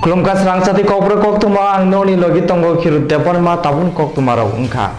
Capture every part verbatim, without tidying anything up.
Khulumkha srangchati kokborok koktwma, ang nokni logi tongo Khiru Debbarma, tabun koktwma rok wngkha.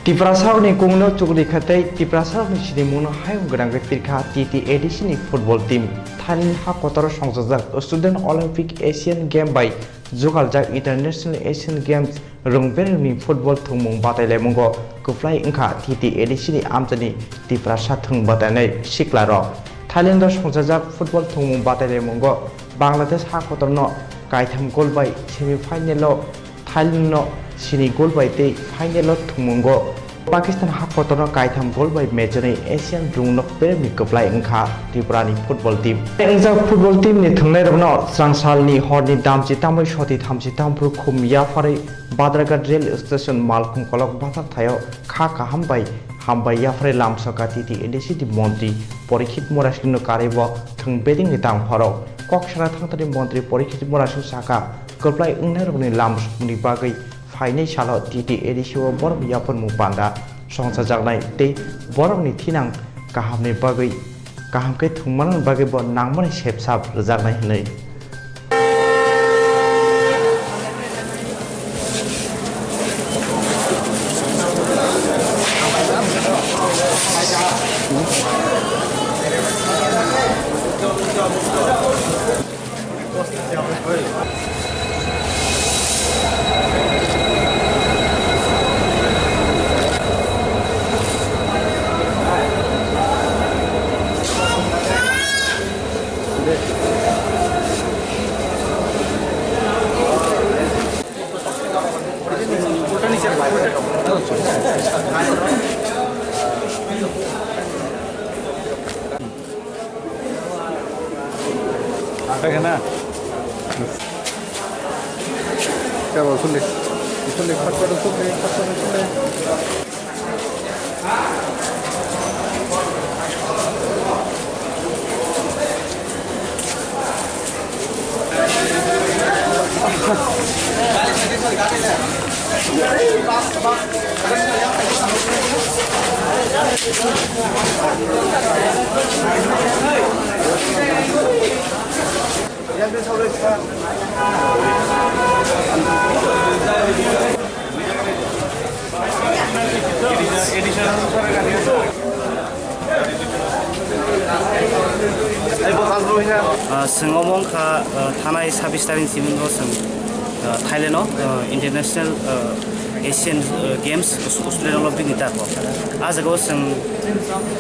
Tiprasarokni kungno chukri kha tei Tiprasarokni sinimungno hayung gwnangwi pirkha T T A D C ni football team. Thailand ha kotoro songchajak Student Olympic Asian Game bai jugaljak International Asian Games rwngberwngni football thwngmung batailaimungo kwplai wngkha T T A D C ni amchaini Tiprasa thwng batainai siklarok. Thailand o songchajak football thwngmung batailaimungo Bangladesh ha kotorno kaitham gol bai semi final o Thailand no sini gol bai tei final o thwngmungo Pakistan ha kotorno kaitham gol bai mechonwi Asian rwngnok beremni kwplai wngkha Tripura ni football team. Wngjak football team ni thwngnairokno srangsalni horni damchi tamwi soti thamchi tamphru khum yapharwi Badharghat rail station malkhung kolok bathar thaio kha kaham bai hambai yapharwi lamsoka T T A D C ni montri Porikshit Murasing no karwi bo thwng bedingni tangpharo kok sana thangthani montri Porikshit Murasing saka kwplai wngnairokni lamsokmungni bagwi phainai salo T T A D C o borok yapharmung panda songchajaknai tei borokni thinang kahamni bagwi kaham khe thwngmani bagwi bo nangmani sepsap rwjaknai hwnwi. Kena. Coba sule. Sule, khat khat sule, khat khat sule. Ah, chwng omo wngkha, ah, thanai sabis tarik ni simi no chwng, ah, Thailand o, ah, International, ah, Asian, ah, Games, Aus-, Australian Olympic ni tarbo. Ah, jaga o chwng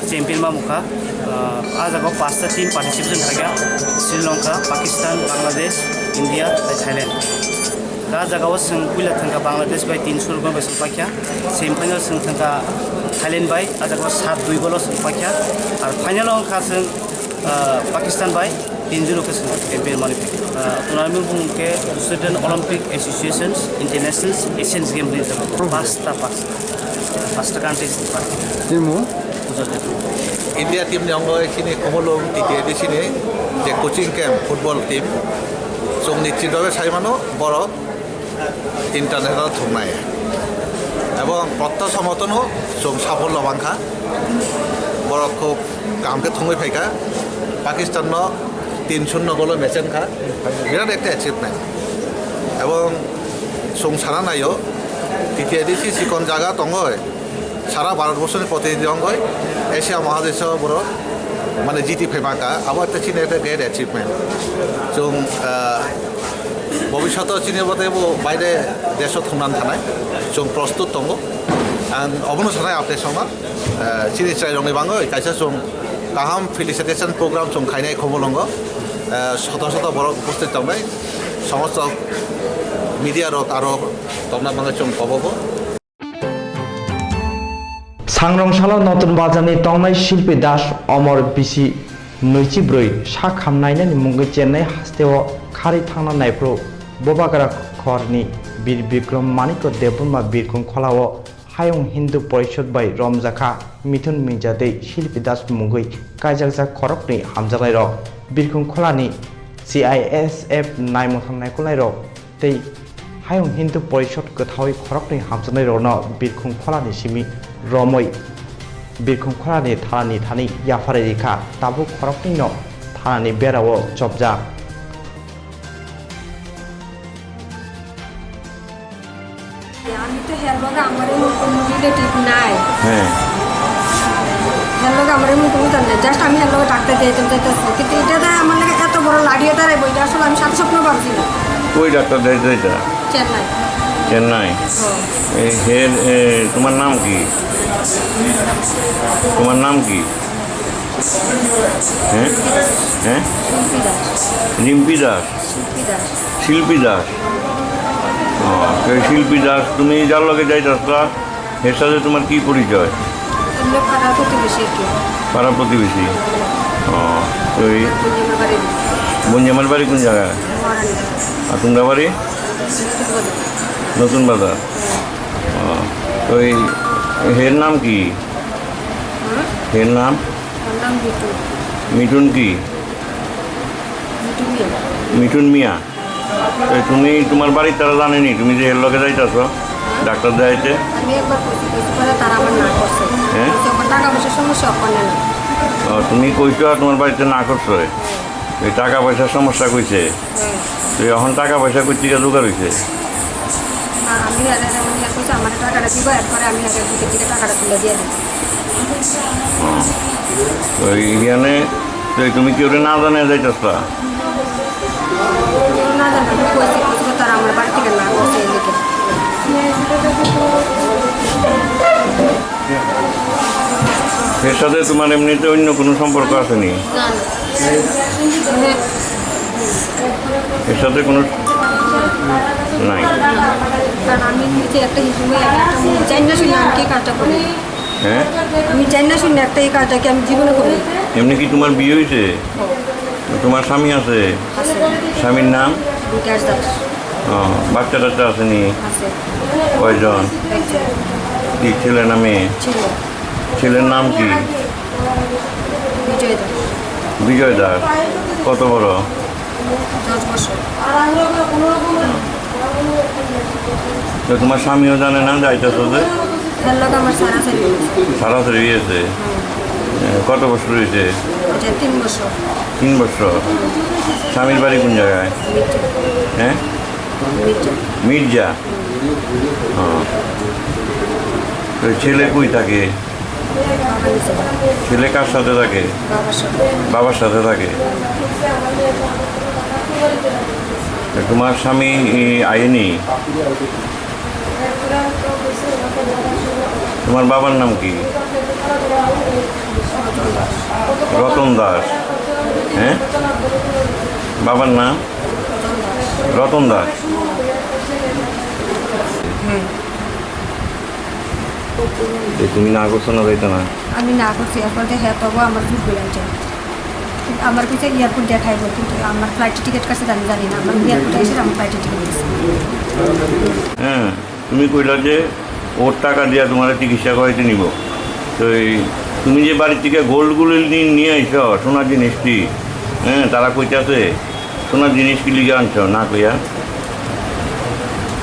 champion ma mukha. Ah, ah, jaga o pasta team participation khaikha, Sri Lanka, Pakistan, Bangladesh, India, tei Thailand. Ah, jaga o chwng puila thangkha Bangladesh bai tin suru bai chwng paikha. Semi final chwng thangkha Thailand bai, ah, jaga o sat dui golo chwng paikha. Ar final o wngkha chwng, ah, Pakistan bai. Tinjuro khe swnam, champion mani. Ah, tournament bumung khe Student Olympic Associations International Asian Games ni jaga. Pasta, pasta. Pasta countries ni party. Timo? Ujol jaga. India team ni ongo chini Khumulwng T T A D C ni je coaching camp football team. Chwng ni chidore sai mano borok international thungnai. Ebong protto somotono chwng safollo wngkha. Borok khub kaham khe thungwi phaikha. Pakistan no tin shunno golo match wngkha. Birat ekta achievement. Ebong chwng sana naio, T T A D C chikon jaga tongoi. Sara Bharat borsoni protinidhi wngoi Asia Mahadesho borok mane jiti phaima kha, abo ekta chini ekta great achievement. Chwng, ah, bobishoto chini bote bo baire desho thumnan thanai chwng prostut tongo. Ang obono sanai apte songma, ah, chini chwrairokni bagwi kaisa chwng kaham felicitation program chwng khainai Khumulwngo, ah, soto soto borok upasthit tongnai, somosto media rok aro tongna bagwi chwng kobogo. Sangrong salo Notun Bazar ni tongnai Shilpi Das Omor bisi nwichi bwrwi sak ham nainani mungwi Chennai hasteo kharwi thangna naiphuru Bobagra khorni Bir Bikram Manikya Debbarma Birkhung Kholao Hayung Hindu Porishod bai romjakha Mithun Minjatwi Shilpi Das mungwi kaijakjak khoroknwi hamjaknairok Birkhung Kholani C I S F naimwthang naikolnairok tei Hayung Hindu Porishod kwthawi khoroknwi hamjaknairokno Birkhung Kholani simi romwi Birkhung Kholani thanani thani yapharwi rikha, tabuk khoroknwino thanani berao chopjak. এটা ঠিক নাই। হ্যাঁ। হ্যার লগে আমার এমন কোনো জান নাই, জাস্ট আমি হ্যার লগে ডাক্তার দিয়ে দিতে চাইতেছি, কিন্তু এটা যে আমার লগে এত বড় লাড়িয়ে দাঁড়াইবো, এটা আসলে আমি সাত স্বপ্ন ভাবছি না। কই ডাক্তার দেখাইতে এটা? চেন্নাই। চেন্নাই? হ্যাঁ। এ, হে, এ, তোমার নাম কি? তোমার নাম কি? হ্যাঁ? হ্যাঁ? শিল্পী দাস। রিম্পি দাস? শিল্পী দাস। শিল্পী দাস? ও, তো এই শিল্পী দাস, তুমি যার লগে যাইতাছ না, এর সাথে তোমার কি পরিচয়? আমরা পাড়া প্রতিবেশী আর কি। পাড়া প্রতিবেশী? ও, তো এই বঞ্জামার বাড়ি। বঞ্জামার বাড়ি কোন জায়গায়? মহারানী। আর তোমরা বাড়ি? নতুন বাজার। নতুন বাজার? ও, তো এই, এর নাম কি? হুম? এর নাম? ওর নাম মিঠু। মিঠুন কি? মিঠু মিয়া। মিঠুন মিয়া? তো তুমি তোমার বাড়ির তারা জানেনি তুমি যে এর লগে যাইতাছো ডাক্তার দেখাইতে? আমি একবার কইছি, কইছি পরে তারা আমার না করছে। হ্যাঁ? কইছে, "আমার টাকা পয়সার সমস্যা, ওখানে না।" ও, তুমি কইছো আর তোমার বাড়িতে না করছো? এই টাকা পয়সার সমস্যা কইছে? হুম। তো এখন টাকা পয়সা কই থেকে জোগাড় হইছে? না, আমি আগে যেমন ইয়ে করছি, আমার টাকাটা দিব, এরপরে আমি আগে বুকের দিকে টাকাটা তুলে দিয়ে দিই। হুম। তো এইখানে তো তুমি কি ওরে না জানিয়ে যাইতেছ না? কেউ না জানে, আমি কইছি, কইছি, তারা আমার বাড়ি থেকে না করছে এদিকে। এর সাথে তোমার এমনিতে অন্য কোনো সম্পর্ক আছে নি? না, না। এর সাথে কোনো নাই? কারণ আমি নিজে একটা হিন্দু মেয়ে, আমি একটা মেয়ে, জানি না শুনি আমি কি কাজটা করি। হ্যাঁ? আমি জানি না শুনি একটা এই কাজটা কি আমি জীবনে করি। এমনি কি তোমার বিয়ে হয়েছে? ও। তোমার স্বামী আছে? আছে। স্বামীর নাম? বিকাশ দাস। ও, বাচ্চা টাচ্চা আছে নি? আছে। কয়জন? একজন। কি ছেলে না মেয়ে? ছেলে। ছেলের নাম কি? বিজয় দাস। বিজয় দাস। কত বড়? দশ বছর। তো তোমার স্বামীও জানে না যাইতেছো যে? তার লগে আমার সারাসারি হয়েছে। সারাসারি হয়েছে? হুম। এ, কত বছর হয়েছে? এটা তিন বছর। তিন বছর? স্বামীর বাড়ি কোন জায়গায়? মির্জা। হ্যাঁ? মির্জা। মির্জা? হ্যাঁ। তো ছেলে কই থাকে? বাবা নিচে। ছেলে কার সাথে থাকে? বাবার সাথে। বাবার সাথে থাকে। তো তোমার স্বামী, ই, আইনি? তোমার বাবার নাম কি? রতন দাস। হ্যাঁ? বাবার নাম? রতন দাস। হুম। এ, তুমি না করছো না, যাইতো না? আমি না করছি, এখন যে হ্যাঁ, তবু আমার ভুল বলে আমি জানি। কিন্তু আমার কাছে এয়ারপোর্ট দেখাইবো, কিন্তু আমার ফ্লাইট টিকিট কাটছে আমি জানি না, আমার এয়ারপোর্টে এসে আমার ফ্লাইট টিকিট দিচ্ছে। হ্যাঁ, তুমি কইলা যে ওর টাকা দিয়া তোমার চিকিৎসা করাইতে নিব। তো এই তুমি যে বাড়ি থেকে গোল্ডগুলো নিয়ে, নিয়ে আইছো, সোনার জিনিসটি, হ্যাঁ, তারা কইতাছে, সোনার জিনিস কি লিগে আনছো না কইয়া?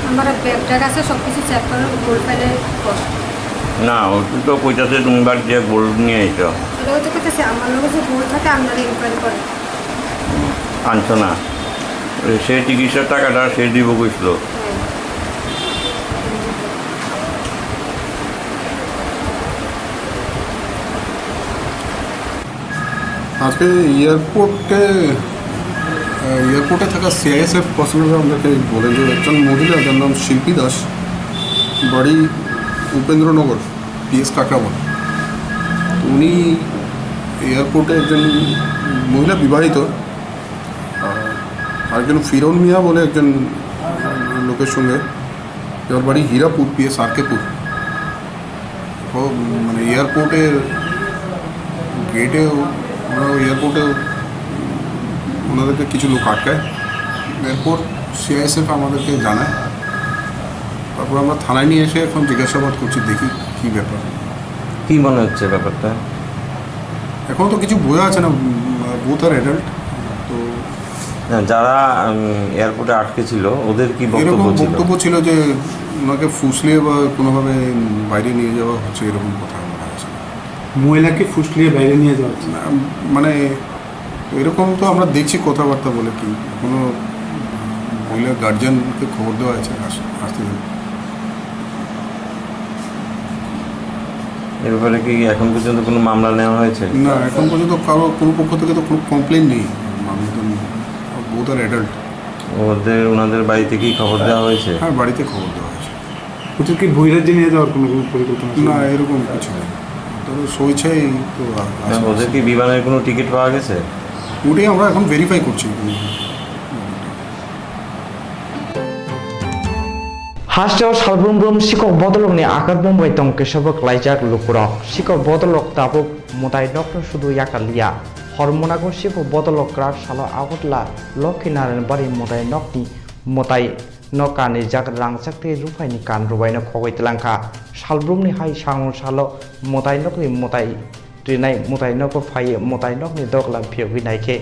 আমার ব্যাগ ট্যাগ আছে, সব কিছু চেক করো, গোল্ড প্যাডে কর। না, ও তো কইতাছে তুমি বাড়ি থেকে গোল্ড নিয়ে আইছো। ওটা তো কইতাছে, আমার লগে যে গোল্ড থাকে, আপনারা ইনকোয়ারি করেন। আনছো না। ওই সেই চিকিৎসার টাকাটা সে দিব কইছিল। হুম। আজকে এয়ারপোর্টে, আহ, এয়ারপোর্টে থাকা সিআইএসএফ পার্সোনাল আমাদেরকে বলে যে একজন মহিলা, যার নাম শিল্পী দাস, বাড়ি উপেন্দ্রনগর, পিএস কাকরাবন। উনি এয়ারপোর্টে একজন মহিলা বিবাহিত, আহ, আরেকজন ফিরোন মিয়া বলে একজন লোকের সঙ্গে, যার বাড়ি হীরাপুর, পিএস আরকেপুর। ও, মানে, এয়ারপোর্টের গেটে ও-, ওরা ওই এয়ারপোর্টে ওনাদেরকে কিছু লোক আটকায়। এরপর সিআইএসএফ আমাদেরকে জানায়। তারপর আমরা থানায় নিয়ে এসে এখন জিজ্ঞাসাবাদ করছি, দেখি কী ব্যাপার। কী মনে হচ্ছে ব্যাপারটা? এখন তো কিছু বোঝা যাচ্ছে না, উম, both are adult। তো না, যারা, উম, এয়ারপোর্টে আটকে ছিল, ওদের কি বক্তব্য এরকম ছিল? বক্তব্য ছিল যে ওনাকে ফুসলিয়ে বা কোনোভাবে বাইরে নিয়ে যাওয়া হচ্ছে, এরকম কথা বলা হয়েছে। মহিলাকে ফুসলিয়ে বাইরে নিয়ে যাওয়া হচ্ছে? না, মানে, এরকম তো আমরা দেখছি কথাবার্তা বলে, কি কোনো মহিলার গার্জিয়ানকে খবর দেওয়া হয়েছে, আস-, আসতে দিন। এ ব্যাপারে কি এখন পর্যন্ত কোনো মামলা নেওয়া হয়েছে? না, এখন পর্যন্ত কারো, কোনো পক্ষ থেকে তো কোনো কমপ্লেন নেই। মানুষজন বহুত আর অ্যাডাল্ট। ওদের, ওনাদের বাড়িতে কি খবর দেওয়া হয়েছে? হ্যাঁ, বাড়িতে খবর দেওয়া হয়েছে। ওদের কি বহিরাজ্যে নিয়ে যাওয়ার কোনো, কোনো পরিকল্পনা আছে? না, এরকম কিছু নেই। তবে স্বেচ্ছায় তো আ-, না, আছে। ওদের কি বিমানের কোনো টিকিট পাওয়া গেছে? ওটাই আমরা এখন ভেরিফাই করছি। Hasteo salbrum brum sikok bodolokni akar bumbai tong kesabo klaijak lukurok. Sikok bodolok tabuk mwtai nokno sudu yakar liya. Hor mwnago sikok bodolok kwrak salo Agartala Lokhinarayan Bari mwtai nokni mwtai nok kanijak rangjak tei ruphaini kan rwbaino khogwi twlangkha. Salbrumni hai sango salo mwtai nokni mwtai trinai mwtai nogo phaiwi mwtai nokni doglam phiyogwi naikhe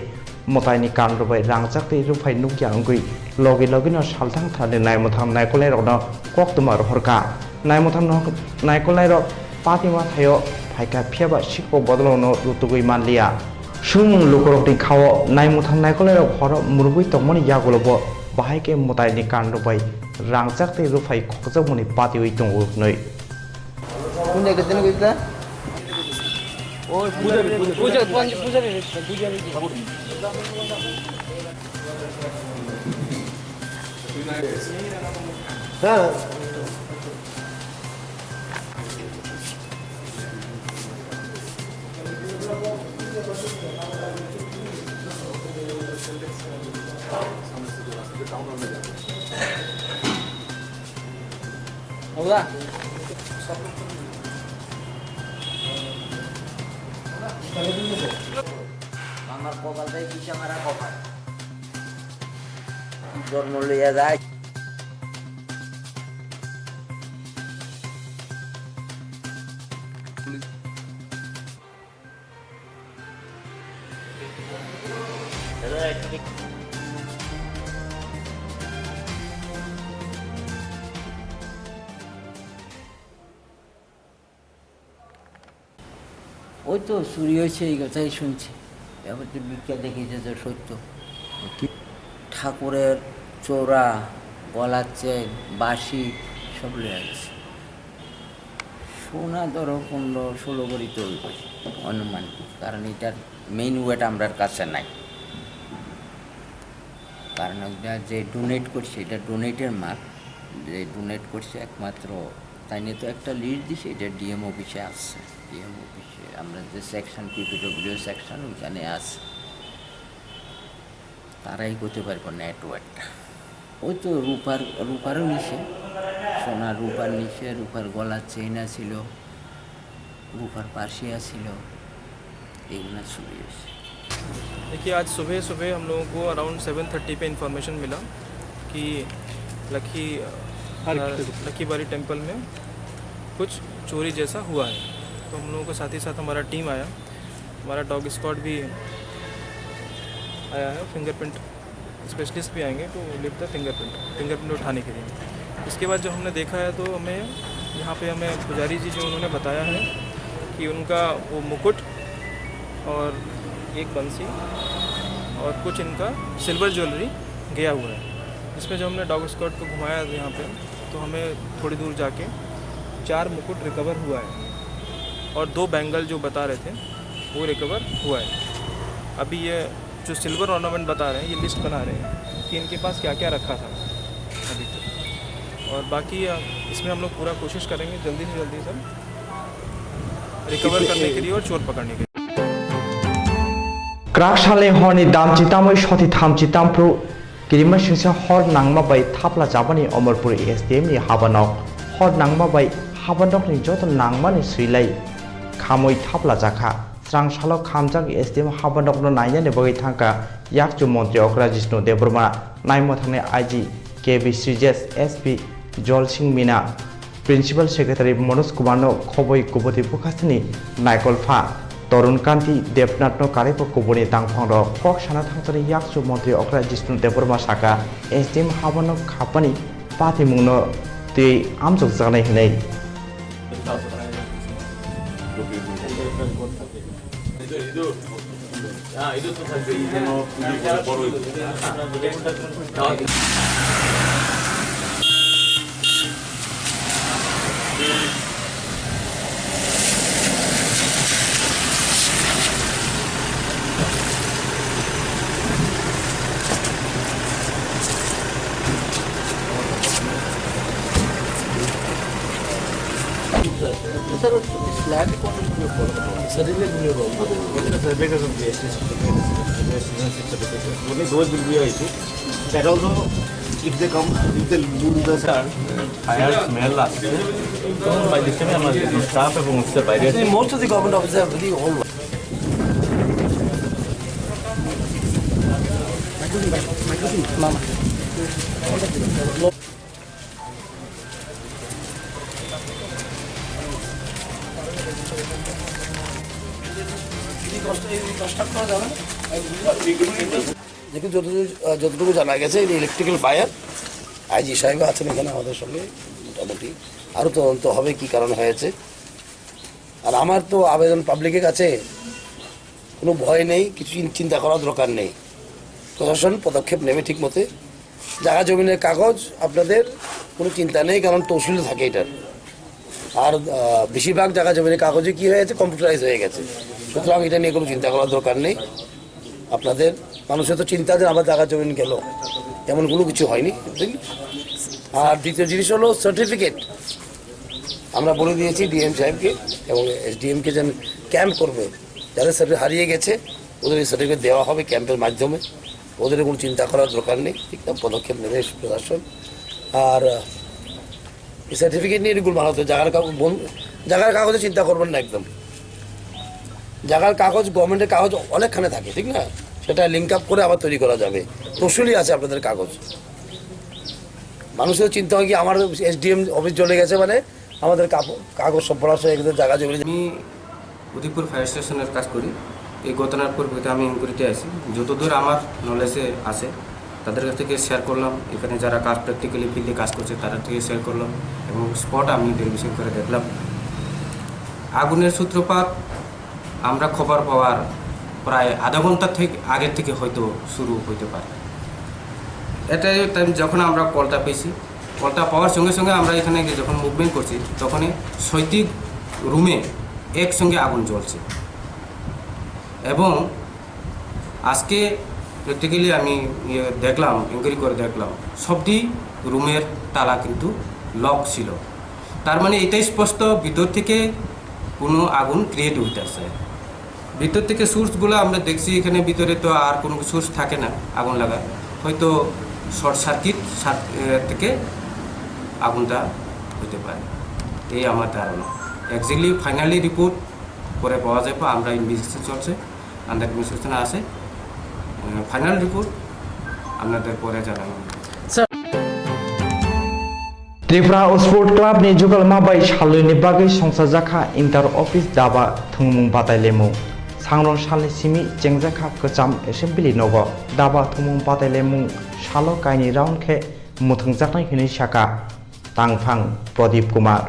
mwtaini kan rwbai rangjak tei rwphai nukya wngwi logi logino salthang tharni naimwthang naikolnairokno koktwma rohorkha. Naimwthang no-, naikolnairok patimathaio phaikha, phiyaba sikok bodolokno rutugwi manliya. Swngmung lukurokni khao naimwthang naikolnairok horo mwrwgwi tongmani yagulobo bahai khe mwtaini kan rwbai rangjak tei rwphai khokjakmani patiwi tongo hwnwi. কোন জায়গার জন্য গেছিলা? ওই পূজা, পূজা, পূজা, পূজা, পূজা। হ্যাঁ। ওরা। আমার কপালটাই পিছা মারা কপাল। জন্ম লইয়া যায়। ওই তো চুরি হয়েছে, এই কথাই শুনছি। এবার তো বিখ্যাত দেখেছে যে সত্য। কি? ঠাকুরের চোরা, গলার চেন, বাঁশি সব লইয়া গেছে। সোনা ধরো পনেরো ষোলো ভরি তো হইবই, অনুমান, কারণ এটার মেইন ওয়েট আমরার কাছে নাই। কারণ ওটা যে ডোনেট করছে, এটা ডোনেটের মাল, যে ডোনেট করছে একমাত্র, তাই নিয়ে তো একটা লিস্ট দিছে, এটা ডিএম অফিসে আসছে। ডিএম অফিসে আমরা যে সেকশন, পিপিডব্লিউ সেকশন, ওইখানে আছে। তারাই করতে পারবো নেটওয়ার্কটা। ওই তো রূপার, রূপারও নিছে, সোনার রূপার নিছে, রূপার গলার চেইন আছিল, রূপার পাশে আছিল, এগুলো চুরি হয়েছে। देखिए, आज सुबह सुबह हम लोगों को अराउंड सेवन थर्टी पे इन्फॉर्मेशन मिला कि लखी, हर अ, किसी को। लखी बारी टेम्पल में कुछ चोरी जैसा हुआ है। तो हम लोगों के साथ ही साथ हमारा टीम आया, हमारा डॉग स्क्वाड भी आया है, फिंगरप्रिंट स्पेशलिस्ट भी आएंगे to lift the fingerprint, fingerprint उठाने के लिए। इसके बाद जब हमने देखा है तो हमें यहाँ पे हमें पुजारी जी जो उन्होंने बताया है कि उनका वो मुकुट और एक बंसी और कुछ इनका सिल्वर ज्वेलरी गया हुआ है, जिसमें जो हमने डॉग स्क्वाड को घुमाया यहाँ पे, तो हमें थोड़ी दूर जाके चार मुकुट रिकवर हुआ है और दो बैंगल जो बता रहे थे, वो रिकवर हुआ है। अभी ये जो सिल्वर ऑर्नामेंट बता रहे हैं, ये लिस्ट बना रहे हैं कि इनके पास क्या-क्या रखा था अभी तक। और बाकी, अ, इसमें हम लोग पूरा कोशिश करेंगे जल्दी से जल्दी सब रिकवर करने के लिए और चोर पकड़ने के लिए। Kwrak salni horni damchi tamwi soti thamchi tampru kirima singsa hor nangma bai thapla chabani Omorpur S D M ni habanok. Hor nangma bai habanokni joto nangmani swilai khamwi thapla jakha. Srang salo khamjak S D M habanokno nainani bagwi thangkha yakchu montri okra Jishnu Debbarma, naimwthangni I G K B Srijesh, S P Jolsing Mina, Principal Secretary Manoj Kumarno khoboi kuboti bwkhasteni naikol pha Torun Kanti Debnathno karwi bo kubuni tangphangrok kok sana thangchani yakchu montri okra Jishnu Debbarma saka S D M habanok khapani patimungno twi amjokjaknai hwnwi. Only those will be our issue. That also, if they come, if they lose the fire smell আসছে, তখন by this টাইমে আমার স্টাফ এবং হচ্ছে বাইরে আসে। Most of the government officers are very old. দেখুন, যতদূর, আহ, যতটুকু জানা গেছে, এই ইলেকট্রিক্যাল বায়ার আইজি সাহেব আছেন এখানে আমাদের সঙ্গে, মোটামুটি আরও তদন্ত হবে কী কারণ হয়েছে। আর আমার তো আবেদন পাবলিকের কাছে, কোনো ভয় নেই, কিছু চিন-, চিন্তা করার দরকার নেই। প্রশাসন পদক্ষেপ নেবে ঠিক মতে। জায়গা জমিনের কাগজ আপনাদের কোনো চিন্তা নেই, কারণ তহসিলে থাকে এটার। আর, আহ, বেশিরভাগ জায়গা জমিনের কাগজে কী হয়েছে, কম্পিউটারাইজ হয়ে গেছে। সুতরাং এটা নিয়ে কোনো চিন্তা করার দরকার নেই। আপনাদের মানুষের তো চিন্তা যে আমার জায়গা জমিন গেল, এমন কোনো কিছু হয়নি। আর দ্বিতীয় জিনিস হলো সার্টিফিকেট। আমরা বলে দিয়েছি ডিএম সাহেবকে এবং এসডিএমকে যেন ক্যাম্প করবে, যাদের সার্টিফিকেট হারিয়ে গেছে ওদের এই সার্টিফিকেট দেওয়া হবে ক্যাম্পের মাধ্যমে, ওদের কোনো চিন্তা করার দরকার নেই, ঠিক না? পদক্ষেপ নেবে প্রশাসন। আর, আহ, এই সার্টিফিকেট নিয়ে এরকম ভালো হতো, জায়গার কাগজ বন-, জায়গার কাগজে চিন্তা করবেন না একদম। জায়গার কাগজ, গভর্নমেন্টের কাগজ অনেকখানে থাকে, ঠিক না? সেটা লিঙ্ক আপ করে আবার তৈরি করা যাবে। তহসিলই আছে আপনাদের কাগজ। মানুষের চিন্তা হয় কি, আমার এসডিএম অফিস জ্বলে গেছে মানে আমাদের কাপ-, কাগজ সব ভরা হয়ে গেছে, জায়গা জমি। আমি উদয়পুর ফায়ার স্টেশনের কাজ করি। এই ঘটনার পরিপ্রেক্ষিতে আমি ইনকোয়ারিতে আছি। যতদূর আমার নলেজে আছে, তাদের কাছ থেকে শেয়ার করলাম, এখানে যারা কাজ, প্র্যাকটিক্যালি ফিল্ডে কাজ করছে, তাদের থেকে শেয়ার করলাম এবং স্পট আমি ভেরিফিকেশন করে দেখলাম। আগুনের সূত্রপাত আমরা খবর পাওয়ার প্রায় আধা ঘন্টা থেকে, আগের থেকে হয়তো শুরু হইতে পারে। এটাই টাইম যখন আমরা কলটা পেয়েছি, কলটা পাওয়ার সঙ্গে সঙ্গে আমরা এখানে গিয়ে যখন মুভমেন্ট করছি, তখনই ছয়টি রুমে একসঙ্গে আগুন জ্বলছে এবং আজকে প্র্যাকটিক্যালি আমি, ইয়ে, দেখলাম, ইনকোয়ারি করে দেখলাম, সবটি রুমের তালা কিন্তু লক ছিল। তার মানে এটাই স্পষ্ট, ভিতর থেকে কোনো আগুন ক্রিয়েট হইতেছে। ভিতর থেকে সোর্সগুলো আমরা দেখছি, এখানে ভিতরে তো আর কোনো সোর্স থাকে না আগুন লাগা, হয়তো শর্ট সার্কিট সার-, এ, থেকে আগুনটা হতে পারে, এই আমার ধারণা। এক্স্যাক্টলি ফাইনালি রিপোর্ট পরে পাওয়া যাবে, আমরা ইনভেস্টিগেশন চলছে, আন্ডার ইনভেস্টিগেশন আছে। ফাইনাল রিপোর্ট আপনাদের পরে জানানো হবে। Tripura Sport Club ni jugalma bai salwini bagwi songchajakha inter office daba thwngmung batailaimung. Sangrong salni simi chengjakha kwcham assembly nogo daba thwngmung batailaimung salo kaini round khe mwthangjaknai hwnwi sakha Tangphang Pradip Kumar.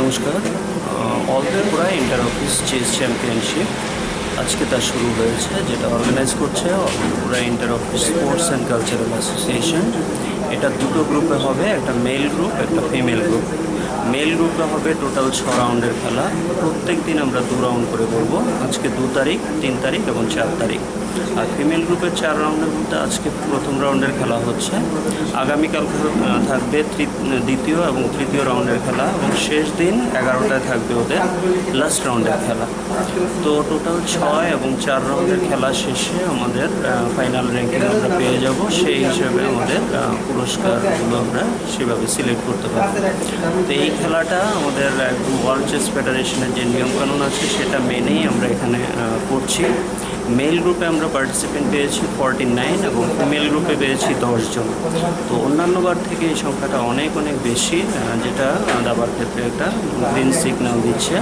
নমস্কার। আহ, all Tripura inter office chess championship আজকে তা শুরু হয়েছে, যেটা organise করছে all Tripura inter office sports and cultural association. এটা দুটো গ্রুপে হবে, একটা মেল গ্রুপ, একটা ফিমেল গ্রুপ। মেল গ্রুপে হবে টোটাল ছ রাউন্ডের খেলা। প্রত্যেক দিন আমরা দু রাউন্ড করে করব। আজকে দু তারিখ, তিন তারিখ এবং চার তারিখ। আর ফিমেল গ্রুপের চার রাউন্ডের মধ্যে আজকে প্রথম রাউন্ডের খেলা হচ্ছে। আগামীকাল খে-, আহ, থাকবে তৃ-, দ্বিতীয় এবং তৃতীয় রাউন্ডের খেলা এবং শেষ দিন এগারোটায় থাকবে ওদের লাস্ট রাউন্ডের খেলা। তো টোটাল ছয় এবং চার রাউন্ডের খেলা শেষে আমাদের, আহ, ফাইনাল র‍্যাঙ্কিং আমরা পেয়ে যাব, সেই হিসাবে আমাদের, আহ, পুরস্কারগুলো আমরা সেভাবে সিলেক্ট করতে পারবো। তো এই খেলাটা আমাদের একদম ওয়ার্ল্ড চেস ফেডারেশনের যে নিয়মকানুন আছে সেটা মেনেই আমরা এখানে, আহ, করছি। মেল গ্রুপে আমরা পার্টিসিপেন্ট পেয়েছি ফর্টি নাইন এবং ফিমেল গ্রুপে পেয়েছি দশ জন। তো অন্যান্য বার থেকে এই সংখ্যাটা অনেক অনেক বেশি, আহ, যেটা, আহ, দাবার ক্ষেত্রে একটা গ্রিন সিগন্যাল দিচ্ছে।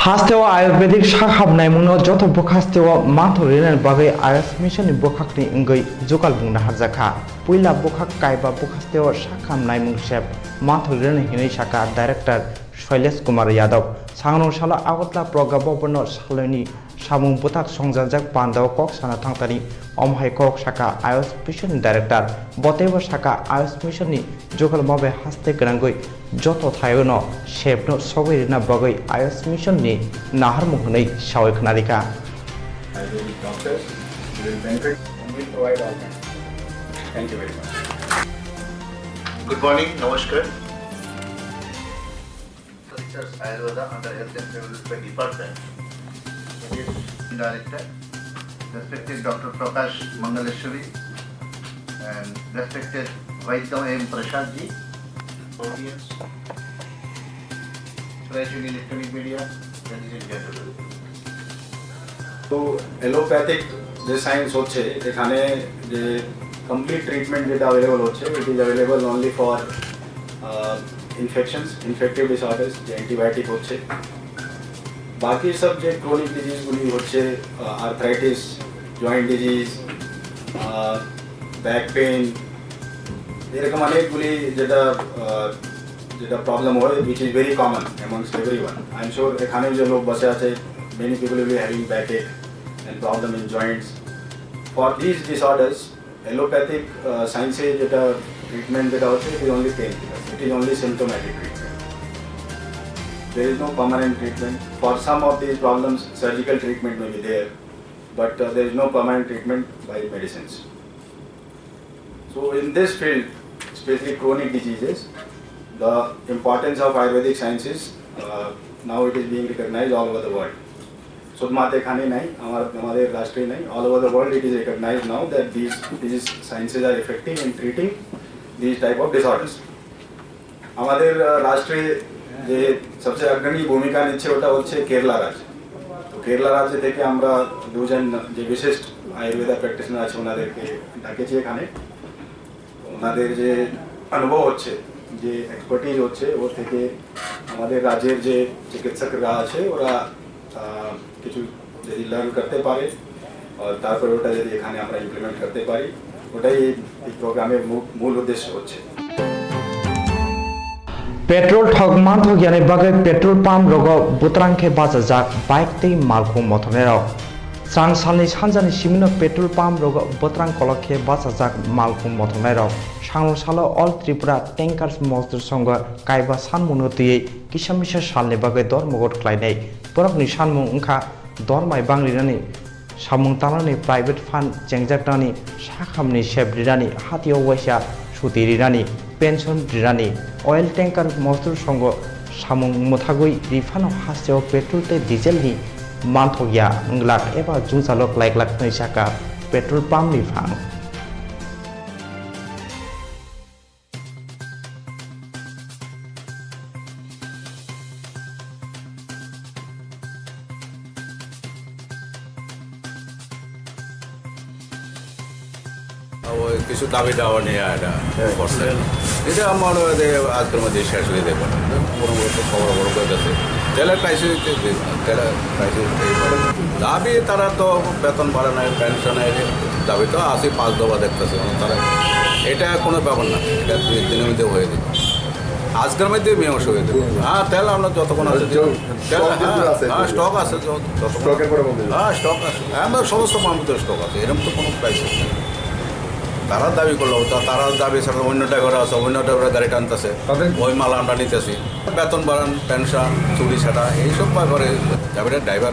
Hasteo ayurvedic sak hamnaimungno joto bwkhasteo manthok rinani bagwi Ayush Mission ni bwkhakni wngwi jugal bungna harjakha. Puila bwkhak kaiba bwkhasteo sak hamnaimung sep manthok rinani hinwi sakha Director Shailesh Kumar Yadav. Sangrong salo Agartala Pragya Bhavan no saloni samung bwthak songjanjak pandao kok sana thangtani, omo hai kok sakha Ayush Mission ni Director. Bo teibo sakha Ayush Mission ni jugal mabai haste gwnangwi joto thaio no sepno sogwi rwna bagwi Ayush Mission ni naharmung hwnwi sawi khwnarikha. Ayurvedic doctors will benefit and will provide all kinds. Thank you very much. Good morning, namaskar. Research Ayurveda under Health and Family Welfare Department. It is director, respected Doctor Prakash Mangaleshwari and respected Vaidya M Prasad ji, audience, present in electronic media, ladies and gentlemen. তো অ্যালোপ্যাথিক যে সায়েন্স হচ্ছে, এখানে যে complete treatment যেটা অ্যাভেলেবল হচ্ছে, it is available only for infections, infective disorders, যে অ্যান্টিবায়োটিক হচ্ছে। বাকি সব যে ক্রনিক ডিজিজগুলি হচ্ছে, arthritis, joint disease, back pain, এরকম অনেকগুলি যেটা, আহ, যেটা প্রবলেম হয়, which is very common amongst everyone. I am sure এখানেও যে লোক বসে আছে, many people will be having backache and problem in joints. For these disorders, allopathic সায়েন্সে যেটা ট্রিটমেন্ট যেটা হচ্ছে, it is only pain killer, it is only symptomatic treatment. There is no permanent treatment. For some of these problems, surgical treatment may be there, but uh, there is no permanent treatment by medicines. So in this field, especially chronic diseases, the importance of Ayurvedic sciences, uh, now it is being recognized all over the world. শুধুমাত্র এখানে নাই, আমার, আমাদের রাষ্ট্রে নাই, all over the world it is recognized now that these, these sciences are effective in treating these type of disorders. আমাদের, আহ, রাষ্ট্রে যে সবচেয়ে অগ্রণী ভূমিকা নিচ্ছে ওটা হচ্ছে কেরালা রাজ্য। তো কেরালা রাজ্য থেকে আমরা দুজন যে বিশিষ্ট আয়ুর্বেদা প্র্যাকটিশনার আছে ওনাদেরকে ডাকেছি এখানে। ওনাদের যে অনুভব হচ্ছে, যে এক্সপার্টিজ হচ্ছে, ও থেকে আমাদের রাজ্যের যে চিকিৎসকরা আছে ওরা, আহ, কিছু যদি লার্ন করতে পারে আর তারপরে ওটা যদি এখানে আমরা ইমপ্লিমেন্ট করতে পারি, ওটাই এই, এই প্রোগ্রামের মূ-, মূল উদ্দেশ্য হচ্ছে। Petrol thok manthok yani bagwi petrol pump rogo butrang khe bachajak bike tei malkhung mothoknairok. Chwng salni sanjani simino petrol pump rogo butrang kolok khe bachajak malkhung mothoknairok. Sangno salo All Tripura Tankers Mozdur Songho kaiba sanmungno twiwi kisa misa salni bagwi dormogot khlainai. Borokni sanmung wngkha dormai bang rinani, samung tangnani, private fund chengjaknani, sakhamni sep rinani, hatio waisa suti rinani, pension rinani, oil tanker Mozdur Songho samung mwthagwi riphano hasteo petrol tei diesel ni manthokya wnglak eba jwngjalo klaiglak hwnwi sakha petrol pump ni phang. ওই কিছু দাবি দাওয়া নিয়ে এটা হ্যাঁ। করছে। এটা আমার ওই যে আজকের মধ্যে শেষ হয়ে যাবে। কোনো মতো খবর খবর হয়ে গেছে। তেলের ক্রাইসিস, তেলের ক্রাইসিস। দাবি তারা তো বেতন বাড়ানোর, পেনশনের দাবি তো আছে, পাঁচ দফা দেখতেছে। মানে তারা, এটা কোনো ব্যাপার না, এটা দুই দিনের মধ্যে হয়ে যাবে। আজকের মধ্যে মীমাংসা হয়ে যাবে। হ্যাঁ, তেল আমরা যতক্ষণ আছে, তেল, স্টক কিন্তু হ্যাঁ, আছে। হ্যাঁ, স্টক আছে, যত-, যতক্ষণ স্টকের পরে বন্ধ হয়ে যাবে। হ্যাঁ, স্টক আছে। হ্যাঁ, আমরা সমস্ত পাম্পে তো স্টক আছে, এরকম তো কোনো ক্রাইসিস নেই। তারা দাবি করলো, তা-, তারা দাবি ছাড়া অন্য ড্রাইভার আছে, অন্য ড্রাইভার গাড়ি টানতেছে, তাদের ওই মাল আমরা নিতেছি। বেতন বাড়ান, পেনশন, চুরি ছাটা, এইসব ব্যাপারে দাবিটা ড্রাইভার